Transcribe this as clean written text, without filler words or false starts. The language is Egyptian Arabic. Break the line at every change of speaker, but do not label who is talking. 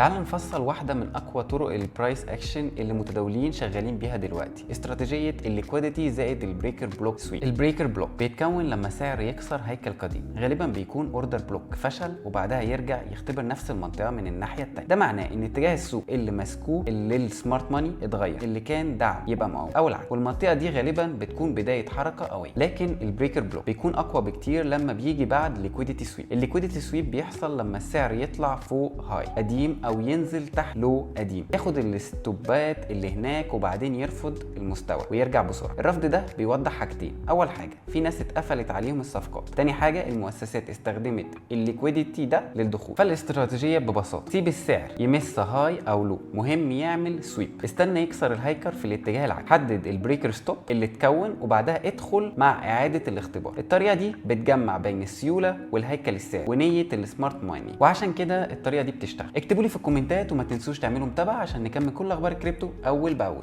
تعال نفصل واحدة من اقوى طرق ال price action اللي متداولين شغالين بيها دلوقتي، استراتيجية ال liquidity زائد ال breaker block sweep. ال breaker block بيتكون لما سعر يكسر هيكل قديم، غالبا بيكون order block فشل وبعدها يرجع يختبر نفس المنطقة من الناحية الثانية. ده معناه ان اتجاه السوق اللي ماسكوه اللي ال smart money اتغير، اللي كان دعم يبقى مقاومة او العكس، والمنطقة دي غالبا بتكون بداية حركة قوية. لكن ال breaker block بيكون اقوى بكتير لما بيجي بعد liquidity sweep. ال liquidity sweep بيحصل لما السعر يطلع فوق high قديم او ينزل تحت low قديم، ياخد ال stop ات اللي هناك وبعدين يرفض المستوى ويرجع بسرعة. الرفض ده بيوضح حاجتين: اول حاجة في ناس اتقفلت عليهم الصفقات، تاني حاجة المؤسسات استخدمت ال liquidity ده للدخول. فالاستراتيجيه ببساطة: سيب السعر يمس high او low مهم يعمل sweep، استنى يكسر الهيكل في الاتجاه العكسي، حدد ال breaker stop اللي اتكون وبعدها ادخل مع اعاده الاختبار. الطريقة دي بتجمع بين السيولة والهيكل السعري ونيه ال smart money، وعشان كده الطريقة دي بتشتغل. اكتبوا لي في الكومنتات وما تنسوش تعملوا متابعه عشان نكمل كل اخبار الكريبتو اول باول.